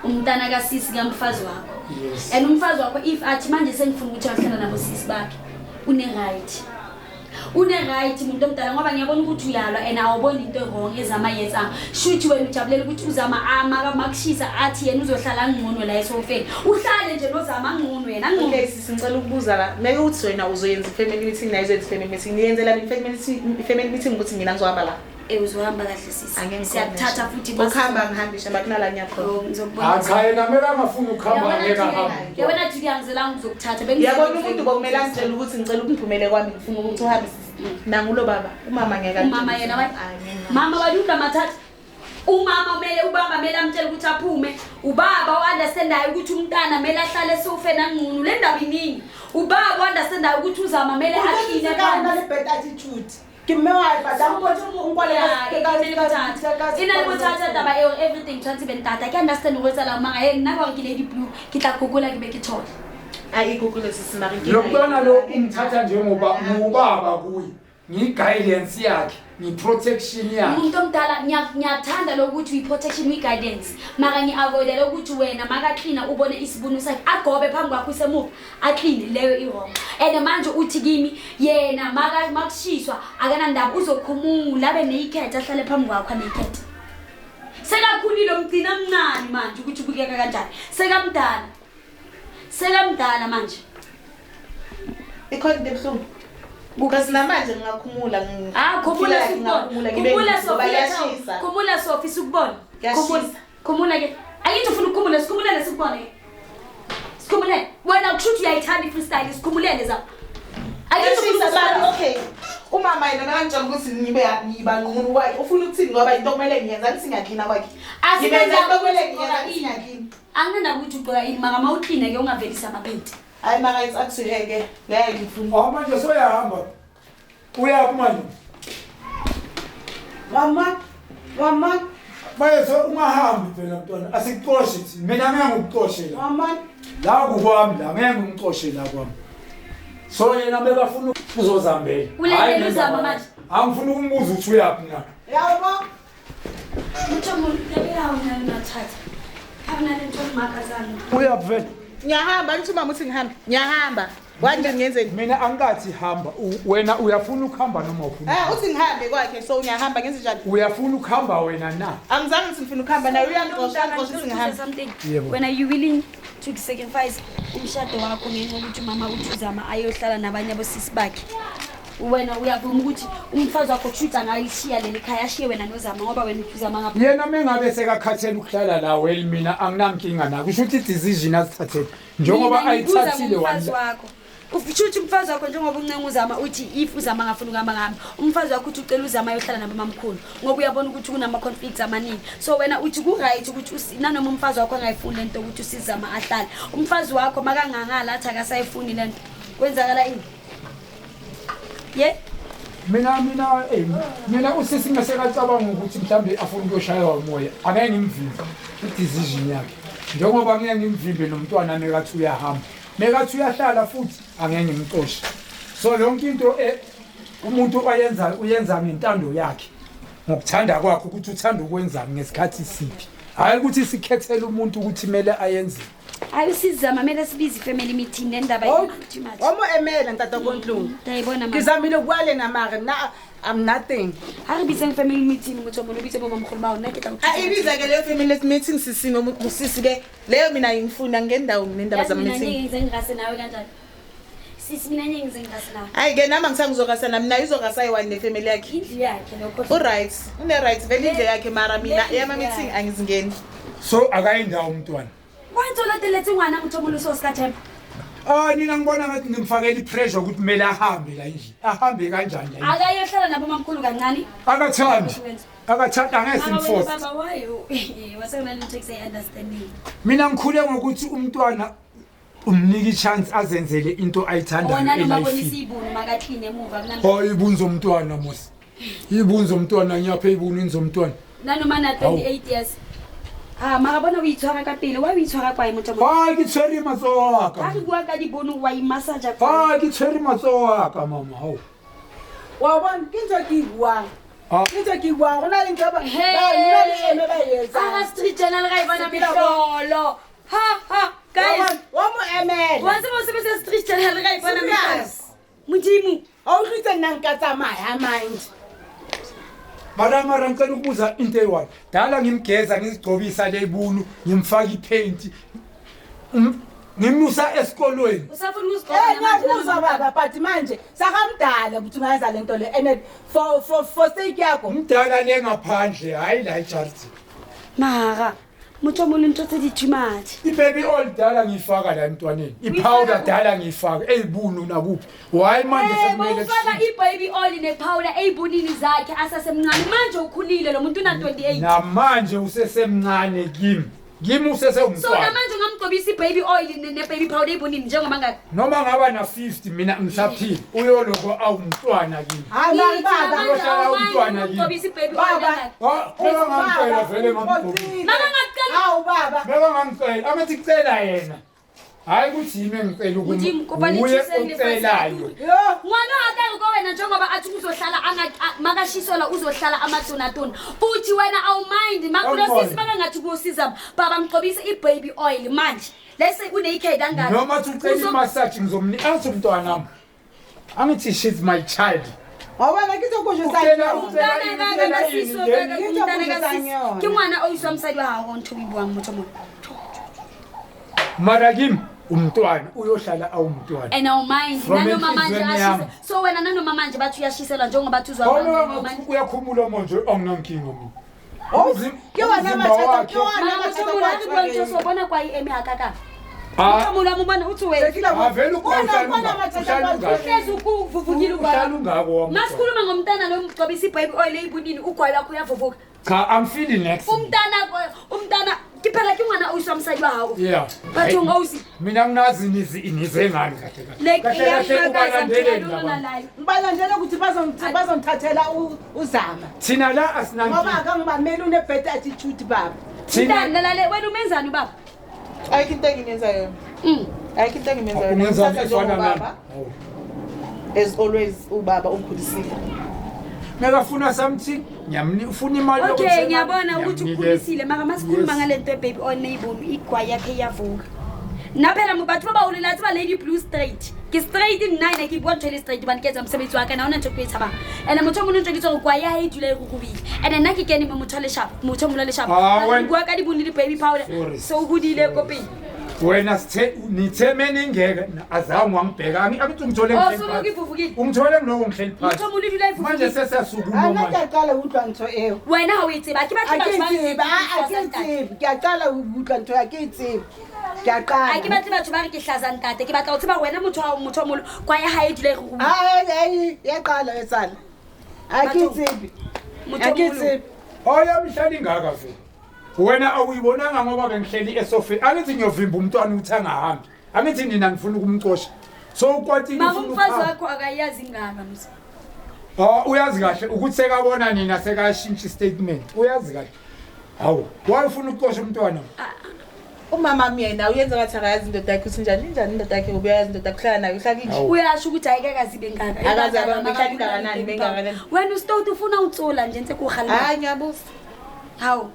umntana kasisi kamfazi wakho. Yes. And umfazi wakho if athi manje sengifuna ukuthi ayohlala nabo sisi bakhe une right. Une-right muntu omdala, ngoba ngiyabona ukuthi uyalwa and awuboni into wrong ezama yenzanga. Shuthi wena ujabulela ukuthi uzama makushisa athi yena uzohlala ngcono la esofeni. Uhlale nje nozama ngcono yena ngcono. Okay, sisi, ngicela ukubuza la. Meke uthi wena uzoyenza i-family meeting, naye uzoyenza i-family meeting. Niyenzela mina i-family meeting ukuthi mina ngizohamba la? Eh, uzohamba kahle sisi. Angeke ngikhone Siyakuthatha nje. futhi. Ukuhamba ngihambisha makunala ngiyakhona. Oh, ngizokubona. Cha, yena mele angafuni ukuhamba, angeke ahambe. Yabona Julia, angizelanga ukuzokuthatha. Yabona, umuntu bokumele angitshele ukuthi ngicela ukungiphumele kwami, ngifuna ukuthi uhambe sisi. Nangulo baba, umama ngeke Umama angitshele. yena wathi Hayi, ngeke. Mama waluka mathatha. Umama kumele, ubaba kumele amtshele ukuthi aphume. Ubaba u-understandayo ukuthi umntana kumele ahlale esofeni angcono. Le ndaba iningi. Ubaba u-understandayo ukuthi uzama kumele akline Ka na phansi. le bad attitude. Ke mme wa e batla mpotse o nkwale E na le bothata taba eo, everything tshwanetse be ntata. Ke understand go etsahalang, mara he, nna ka gore ke Lady Blue, ke tla gogola ke be ke thole. Ayi, igugule sisi, mara inkinga Lo mntwana lo yikho. umthatha njengoba ngubaba kuye, ngiyi-guidance yakhe, ngiyi-protection yakhe. Umuntu omdala, ngiyathanda lokuthi uyi-protection, uyi-guidance, mara ngi-avoida lokuthi wena makaklina ubone isibunu sakhe agobe phambi kwakho usemuva akline, leyo i-wrong. And manje uthi kimi yena makushiswa akanandaba, uzokhumula abe neyikhethe, ahlale phambi kwakho aneyikhethe. Sekakhulile, umgcina mncane manje ukuthi ubukeka kanjani. Sekamdala, sekamdala manje. Ikhona into ebuhlungu. Because namanje ngingakhumula Ah, khumula feel like sikubona. ngingakhumula, ngibe Khumula ngoba Sophie, kuyashisa. khumula Sophie sikubona. Kuyashisa. Khumula. Khumula ke. Angithi ufuna ukukhumula, sikhumulele sikubone ke. Sikhumulele. Wena kusho ukuthi uyayithanda i-freestyle, sikhumulele za. Angithi ufuna Kuyashisa baba, ukukhumula. okay. Umama yena nakangitshela ukuthi ngibe ngiba nqunu kwakhe, ufuna ukuthini? Ngoba into okumele ngiyenza angithi ngiyaklina kwakhe. Asinandaba Ngibenza into okumele ukuthi ngiyenza ugqoka angithi ini. ngiyaklina. Anginandaba ukuthi ugqoka ini, mara ma ukline ke ungavelisi amaphenti. Hayi, mara it's up to her ke. Ngeke ngifune. Awu, manje soyahamba, uyaphi manje? Mama, mama. Manje so ungahambi phela mntwana, asikuxoshe thina. Mina ngeke ngikuxoshe la. Mama. La kukwami la, ngeke ngimxoshe la kwami. So yena bekafuna uzozambela. Ulalele Hhayi, uzama nendaba manje. Angifuni ukumbuza ukuthi uyaphi na. Yabo. Motho mo tlabe ha ona le mathata. Ha ona le ntho e makatsang. Uyaphi vele? Ngiyahamba, ngithi umama uthi ngihambe. Ngiyahamba. Wanje ngiyenzeni? Mina angikathi hamba. Wena uyafuna ukuhamba noma ufuna? Eh, uthi ngihambe kwakhe, so ngiyahamba, ngenze njani? Uyafuna ukuhamba wena na? Angizange ngithi ngifuna ukuhamba, naye uyangixosha, angixosha ukuthi ngihambe. Something. Yebo. Wena, you willing to sacrifice umshado wakho ngenxa yokuthi umama uthi uzama ayohlala nabanye abosisi bakhe? Wena uyavuma ukuthi umfazi wakho kushuthi angayishiya leli khaya, ashiye wena nozama, ngoba wena uthi uzama ngapha? Yena mengabe sekakhathele ukuhlala la, well, mina anginankinga na. Kusho ukuthi i-decision azithathele njengoba Mina ngibuza ayithathile ngomfazi wani. wakho. Ushuthi umfazi wakho, njengoba uncenga uzama uthi if uzama angafuni ukuhamba ngahamba, umfazi wakho uthi ucela uzama ayohlala nabomamkhulu ngoba uyabona ukuthi kunama-conflicts amaningi. So wena uthi ku-right ukuthi nanoma umfazi wakho angayifuni le nto ukuthi usizama ahlale, umfazi wakho makangangala athi akasayifuni le nto, kwenzakala ini ye? Mina usisi ngesekacabanga ukuthi mhlambe afuna ukuyoshaywa umoya, angeke ngimvimbe, i-decision yakhe, njengoba ngeke ngimvimbe nomntwana mekathi uyahamba, mekathi uyahlala futhi angeke ngimxoshe. So yonke into umuntu ayenzayo uyenza ngentando yakhe, ngokuthanda kwakhe, ukuthi uthanda ukwenzani ngesikhathi siphi, hhayi ukuthi sikhethele umuntu ukuthi kumele ayenze. Hayi, usizama kumele sibize i-family meeting, le ndaba too much. Wa mo emela ntata ko ntlong. Ndiyayibona Ke mama. zamile ho bua le nna, mare nna I'm nothing. Ha re bitseng family meeting, motho mone o bitse bomamogolo bao, nna ke tla o A thusa. ibiza ke leyo family meeting sisi nosisi ke. Leyo mina ngifuna ngendawo nendaba Yazi zama mina meeting. ngeke ngize ngirase nawe kanjani sisi, mina ngeke ngize ngirase nawe. Hayi ke, nami angisangizokasa nami, naye uzokasa ayi-one nefamily yakhe. Indlu yakhe lokho. U-right, une-right vele indlu yakhe, mara mina Le- yama-meeting angizingeni. So akayindawo umntwana. Wa ntse o lateletse ngwana, motho mone o se o se ka tshepa. Ah, nina ngibona ngathi ngimfakela i-pressure ukuthi kumele ahambe la endlini. Ahambe kanjani la endlini? Akayohlala nabo mamkhulu kancane. Akathandi, akathandi, angeke Mara wena simforce. baba wayo wasekunale nto ekusayi-understanding. Mina ngikhule ngokuthi umntwana umnika i-chance azenzele into Wona ayithandayo noma bonisa elifini. ibunu makakline emuva Hayi, ibuni zomntwana mos, ibuni zomntwana, ngiyapha ibuni zomntwana. Nanoma na 28 years ha, mara bona o itshwara ka pele wa o itshwara kwae, motho mone? Hayi, ke tshwere matsoho a Ha ka. re bua ka dibono wa imassaja kwae. Hayi, ke tshwere matsoho a ka, mama, hao. Wa bona, ke ntho e ke e buang. Ah. Ke ntho e ke e buang, go na le ntho e ba nna le ene ba e etsang. Aga street channel ga e bona Sepela mehlolo. Ha ha Wa guys. bona, wa mo emela. Wa tseba o sebetsa street channel ga e bona mehlolo. Serious. Modimo. A utlwitse nna nka tsamaya manje. Mara ngicela ukubuza into eyi-one. Dala ngimgeza ngizigcobisa le ibunu, ngimfaka ipaint. Ngimusa esikolweni. Usafuna ukuzigcoba namanje? Ngiyakuzwa baba, but manje sakamdala ukuthi ungayenza le nto le and for sake yakho. Umdala le ngaphandle, hayi la ejardini. Mara motho o mong ntho tse di too much. I-baby oil dala ngiyifaka la emntwaneni. I-powder dala ngiyifaka eyibunu nakuphi. Why manje sekumele ufaka i-baby oil ne-powder eyibunini zakhe asasemncane. Manje ukhulile lo muntu una-28. Namanje usesemncane kimi. Kimi usesewumntwana. So namanje ungamgcobisa i-baby oil ne-baby powder eyibunini njengoba ngaka. Noma ngaba na-50 mina ngisaphila. Uyoloko awumntwana kimi. Hayi baba, uyohlala umntwana kimi. Ugcobisa i-baby oil Baba. Baba, vele ngamgcobisa. Mama ngacela. Hawu baba. Beka ngangicela, amethi kucela yena. Hayi ukuthi yimi engicela ukuthi uye ocelayo. Ngwana akake ko wena njengoba athi uzohlala makashisola uzohlala amatonatona. Futhi wena awumind makulosisi makangathi kusiza baba mgcobisa i-baby oil manje. Let's say une-naked angaka. Noma uthi ucela i-massage ngizomnika athi umntwana wami. Angithi she's my child. Wabona ngizokuzwisa ke ngwana o iswa mosadi wa gago ntho o e buang motho mongwe. Mara kimi umntwana uyohlala awumntwana. And awumind nanoma manje ashise. So wena nanoma manje bathi uyashiselwa njengoba bathi uzwa uyakhumula manje anginankinga mina. Ke wona mathata, ke wona mathata. So bona kwa e eme hakaka. Motho mo bona uthi wena. Avele uhlezi ukuvuvukile uhlala ungako wami. Masikhuluma ngomntana lo mgcobisa i-baby oil eyibunini ugwayi wakho uyavuvuka. Cha, I'm feeling next. Umntana ke phela ke ngwana o iswa mosadi wa gago. Yeah. Bathong ausi. Mina nginazi nize ngani kahle kahle. Kahle ubalandeleni laba. Ngibalandela ukuthi bazongithathela uzama. Thina la asinankinga. Ngoba akangibameli une-bad attitude baba. Thina lalale wena umenzani ubaba? Ayikho into engimenza yona. Ayikho into engimenza yona. Ungenzani efana nami? As always ubaba ungikhulisile. Ngakafuna something ngiyamnika ufuna imali Okay, ngiyabona ukuthi ukhulisile mara masikhuluma ngale nto baby oil neyibunu igwayi yakhe iyavuka. Nna phela mo batho ba baholo la tseba Lady Blue straight. Ke straight nna ene ke bua ntho e le straight hobane ke etsa mosebetsi wa ka na hona ntho e ke e tshabang. Ene motho o mong o ntjweditse hore kwae ya hae e dula e rurubile. Ene nna ke kene mo motho a le sharp, motho o mong a le sharp. Bua ka dibunu le di-baby powder. So o hodile ko pele. Wena sithe nithe ningeke azange wangibheka angithi ungithole ngihleli phansi. Ungithole ngiloko ngihleli phansi. Motho o mong o dula e Manje sesiyasukuma manje. manje. Ngiyaqala utlwa ntho eo. Wena ha o e tseba, ke batle batho ba A ke tsebe, ke a qala ho utlwa ntho ya ke e tsebe. Ke a qala. A ke batle batho ba re ke hlaza ntate, ke batla ho tseba wena motho wa motho o moholo kwa ya hae e dula e rurubile. Ai ya qala e tsala. A ke tsebe. Motho A ke tsebe. Oya mhlali ingaka vele. Wena awuyibonanga ngoba bengihleli esofeni. Angithi ngiyovimba umntwana ukuthi angahambi. Angithi nina ngifuna ukumxosha. So ukwatile Mama ufuna umfazi ukuhamba. wakho akayazi ingaka mse. Ah uyazi kahle ukuthi sekabona nina sekashintsha istatement. Uyazi kahle. Hawu, wayefuna ukuxosha umntwana. Umama yena uyenza ngathi akayazi indoda yakhe ukuthi njani njani indoda yakhe ngoba uyayazi indoda yakhe uhlala nayo uhlala inje. Uyasho ukuthi ayike kazibe ngaka. Akaze abe behlala ingakanani bengakanani. Wena usitoti ufuna utsola nje ntse kuhalala. Hayi ngiyabuza. Hawu.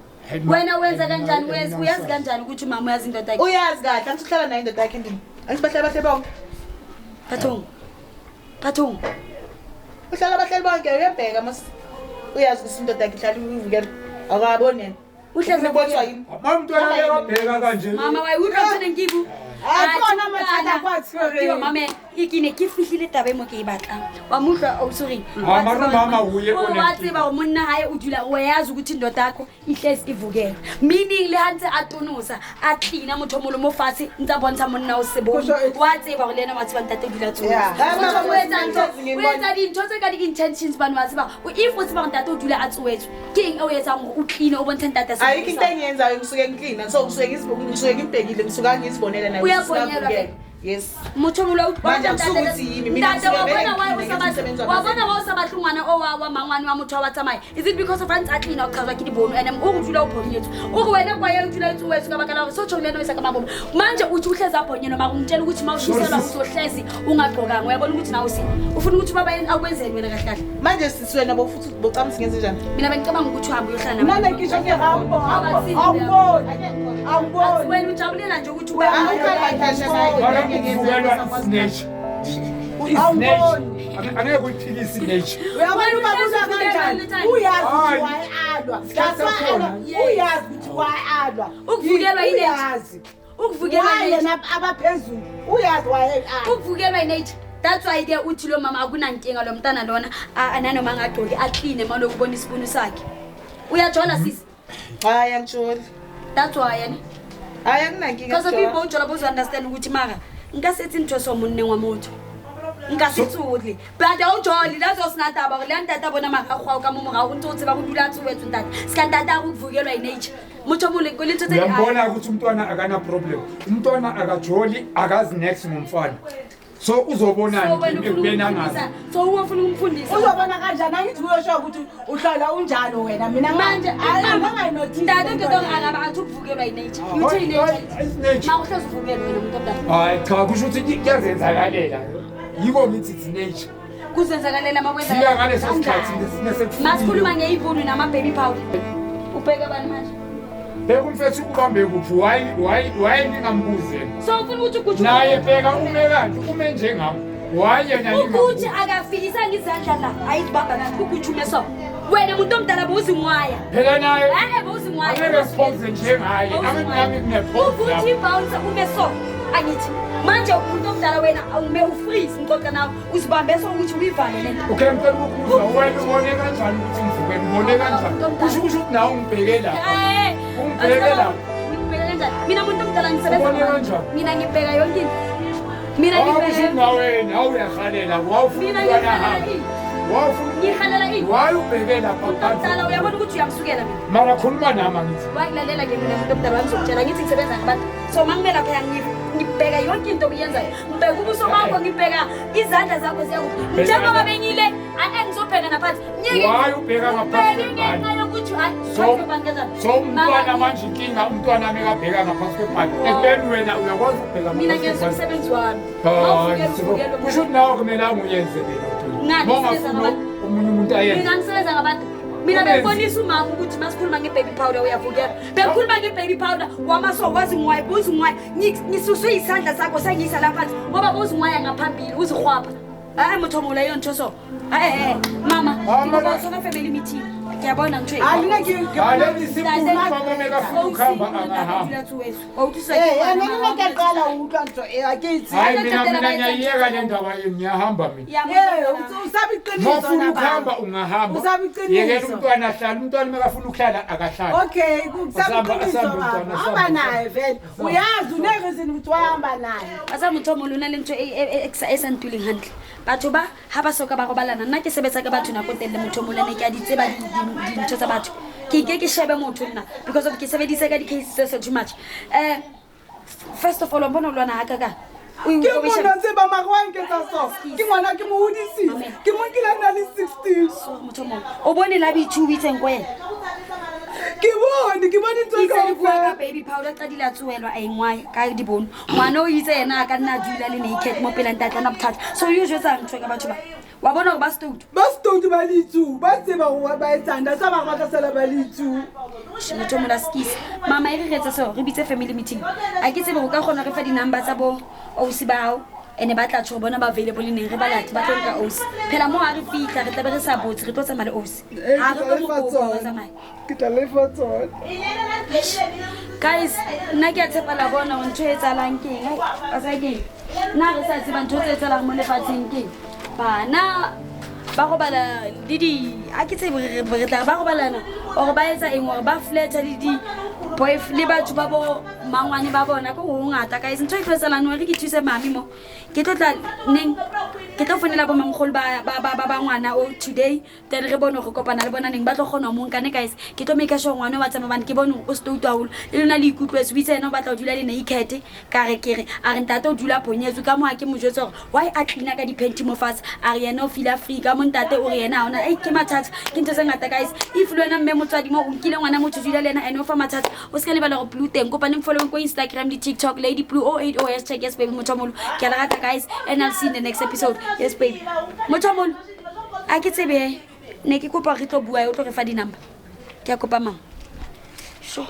Wena wenza kanjani wezi uyazi kanjani ukuthi umama uyazi indoda yakhe? Uyazi kahle angithi uhlala nayo indoda yakhe endlini. Angithi bahlala bahle bonke. Bathong. Bathong. Uhlala bahleli bonke uyabheka mos. Uyazi ukuthi indoda yakhe ihlala ivukela. Akaboni yena. Uhlezi ubotshwa yini? Mama umntwana uyabheka kanje. Mama wa utlwa ntho nkibu. Akona mathata kwa tshwere. Ke mama e ke ne ke fihlile taba e mo ke e batlang. Wa mutlwa o sorry. Ah mara mama uye o wa tseba hore monna hae o dula o yazi ukuthi indoda yakho ihlezi ivukela. Meaning le ha ntse a tonosa a cleana motho o molo mo fatshe ntse a bontsha monna o sebone. Wa tseba hore le yena wa tseba ntate o dula tsoha. Yeah. O etsa ntho, o etsa dintho tse ka di-intentions bane wa tseba. If o tseba hore ntate o dula a tsohetswe, ke eng e o etsang hore o clean o bontshe ntate se? Ayikho into engiyenzayo ngisuke ngiklina so ngisuke ngisuke ngibhekile ngisuka ngizibonela naye. Uyabonyelwa vele. Yes. Motho o molo Manje akusukuthi yimi mina Ntate wa ngisuke bona why o vele sa ngimsebenzi batle wa bona wa o sa batle ngwana o wa mangwane wa motho wa tsamaya. Is it because of a ntse a clean o qhazwa ke dibono and o re dula o bonyetswe. O re wena kwa ya o dula o tsohetswe ka baka la hore so tjho le yena o isa ka mabomo. Manje uthi uhlezi a bonyelwa mara ungitshela ukuthi ma ushiselwa uzohlezi ungagqokanga uyabona ukuthi nawe usini. Ufuna ukuthi baba yena akwenzeni wena kahle kahle. Manje sisi wena bo futhi bocama singenze njani? Mina bengicabanga ukuthi uhambe uyohlala Nna ne ke tjho ke rambo. Awuboni. Awuboni. Wena ujabulela nje ukuthi Mara ukuvukelwa snatch. Awuboni. Angeke uyiphikise i-nature. Uyabona ubabuza kanjani? Uyazi ukuthi Hayi. why alwa. Isikhathi That's why sakhona. alwa. Uyazi ukuthi why alwa. Ukuvukelwa i-nature. Uyazi. Ukuvukelwa Why i-nature. yena abaphezulu. Uyazi why alwa. Ukuvukelwa i-nature, that's why ke uthi lo mama akunankinga lo mntana lona nanoma angagqoki akline maloku ubona isibunu sakhe. Uyajola, sisi? Hayi, angijoli. That's why yena Hayi, anginankinga. Because of people ujola bozo-understand ukuthi mara nka setse ntho so monneng wa motho nka se tsotle, but awujoli that's sena taba gore le ya ntate a bona maragwao ka mo morago o ntse o tseba go dula a tsowetswe ntate se ka ntate a go kuvukelwa i-nature motho o mongwe le ntho tse di- Uyambona ukuthi umntwana akana problem, umntwana akajoli, akazi next ngomfana, so So uzobonani wena ufuna ekubeni angazi? ukumfundisa, so uwe ufuna ukumfundisa. Uzobona kanjani? Angithi uyosho ukuthi uhlala unjalo wena, mina Manje angangayinothisi. ntate o qeta hore araba atho ukuvukelwa i-nature. Uthe i-nature It's nature. mara o hlezi uvukelwe wena muntu omdala. Hayi cha, kusho ukuthi kuyazenzakalela, yiko ngithi it's nature. Kuzenzakalela. Fika ngaleso sikhathi. Masikhuluma ngeyibunu nama-baby powder, ubheke bani manje? Bheka umfethu ubambe kuphi. Why ningambuzi yena? So ufuna ukuthi uGucci Naye bheka ume kanje, ume njengami, why yena uGucci ningambuzi? Akafikisanga izandla la ayizibamba kahle uGucci ume so wena muntu omdala bowuzingwaya. Phela naye E-e, bowuzingwaya. angeke siphoze njengaye, angithi nami kune-pose Ugucci lapho. Ibounce ume so, angithi manje umuntu omdala wena ume ufreeze, ngixoxa nawe uzibambe so ukuthi uyivale le nto. Okay, ngicela ukubuza, wena ubone kanjani ukuthi ngivukele? Ubone kanjani? Kusho ukuthi nawe ungibheke lapha. Eh, Ungibheke lapha. Ngikubheke kanjani mina muntu omdala ngisebenza Ubone ngabantu. kanjani? Mina ngibheka yonke into, mina Kusho ukuthi ngibheka nawe nawe uyahalela, wawufuna Mina umntwana ngihalela ahambe. ini? Wawufuna Ngihalela ini? Why ubheke lapha Muntu phansi? omdala, uyabona ukuthi uyamsukela mina. Mara khuluma nami, angithi. Wakulalela ke mina muntu omdala wami, ngizokutshela ngithi ngisebenza ngabantu, so uma ngime laphaya ngibheka yonke into obuyenzayo, ngibheka ubuso bakho, ngibheka izandla zakho ziyakuphi njengoba bengile ake ngizobheka naphansi. Ngeke Why ubheka ngaphansi ubheke kwebhali? ngenxa yokuthi hayi So phansi kwebhali kanjani? so umntwana Mama, manje inkinga umntwana mekabheka ngaphansi kwebhali ekubeni wena uyakwazi ukubheka mina ngaphansi ngenza kwebhali. umsebenzi wami. Hayi, Mawuvukela, uvukela. kusho ukuthi nawe kumele anguyenze lena Ngani nto. ngisebenza Mawungafuni ngabantu? omunye umuntu ayenze. Mina ngisebenza ngabantu mina. Umenzi. Bengibonisa umama ukuthi masikhuluma nge-baby powder uyavukela, bengikhuluma nge-baby powder wamaso wazingwaya buzingwaya, ngisuswe isandla sakho sengiyisa la phansi ngoba buzingwaya ngaphambili uzihwapha. Hayi motho omolo eyo ntho so e-e mama. Ah, mara- Ke family meeting, ke a bona ntho e. Hayi, mina ke Hayi, leli simple, umama mekafuna ukuhamba angahamba. Eh, ene nna ke qala ho utlwa ntho e a ke itse. Hayi, mina ngiyayiyeka le ndaba yenu, ngiyahamba mina. Eh, usaba iqiniso Mawufuna na ukuhamba baba. ungahamba. Usaba iqiniso. Yekela umntwana ahlale, umntwana mekafuna ukuhlala akahlali. Okay, kusaba iqiniso Asambe baba. umntwana, Hamba asambe. naye vele. Uyazi une-reason ukuthi wahamba naye. A sa motho o molo o na le ntho e sa ntuleng hantle. Batho ba ha ba soka ba robalana, nna ke sebetsa ka batho nako e telele, motho o molene ke a di tseba dintho tsa batho, ke ke ke shebe motho nna because of ke sebedise ka di-case tse so too much. First of all, wa mpona o lwana hakaka. Ke monna tseba mare wa nketsa so. Ke ngwana ke mo hodisitse. Amen. Ke mo nkile a na le 16. Motho o mongwe o bone la boithu o itseng ko wena. Ke bone ntho Itse le bua ka kaofela. baby powder, qadile a tsohelwa a engwae ka dibono. Ngwana o itse yena a ka nna a dula le naked mo pela ntate ana bothata, so o jwetsang ntho ka batho ba wa bona hore ba stout. Ba stout ba le two, ba tseba hore ba etsang. That's why ba batla sala ba le two. Motho o mola skis mama e re re etse so re bitse family meeting, a ke tsebe go ka kgona re fa di-number tsa bo ausi ba hao ene ba tla tjho bona ba available neng re ba late ba tlo nka ausi phela mo ha re fitlha re tlabe re sa botse re tlo tsamaya le ausi. Eh, Ha ke re tla tlo lefa mo kopa tsona. ba tsamaye. Ke tla lefa tsona. Guys, nna ke a tshepa la bona hore ntho e etsahalang ke eng. Ai, wa tseba ke eng, nna re sa tseba ntho tse etsahalang mo lefatsheng ke eng. Bana ba robala le di a ke tsebe re tla re ba robalana or ba etsa eng or ba flirta le di le batho ba bo mangwane ba bona ko go ngata. Guys, ntho e tlo etsahalang hore ke thuse mami mo ke tlo tla neng, ke tlo founela bo mamogolo ba ngwana o today, then re bone gore kopana le bona neng ba tlo kgona ho mo nkane. Guys, ke tlo make sure ngwana o wa tsamaya bane ke bone hore o stout haholo le lona le ikutlwetse o itse yena o batla ho dula le naked ka re ke re a re ntate o dula ponyetswe ka mo ha ke mo jwetse hore why a cleana ka di-panty mo fatshe, a re yena o feela free ka mo ntate o re yena ha ona. Ei, ke mathata, ke ntho tse ngata. Guys, if le wena mme motswadi mo o nkile ngwana motho o dula le yena and o fa mathata, o se ka lebala gore Blue teng kopaneng following ko Instagram le TikTok, Lady Blue 080 #YesBaby. Motho o moholo, ke a le rata guys, and I'll see you in the next episode. Yes baby. Motho o moholo a ke tsebe ne ke kopa re tlo bua o tlo re fa di-number, ke a kopa mama sure.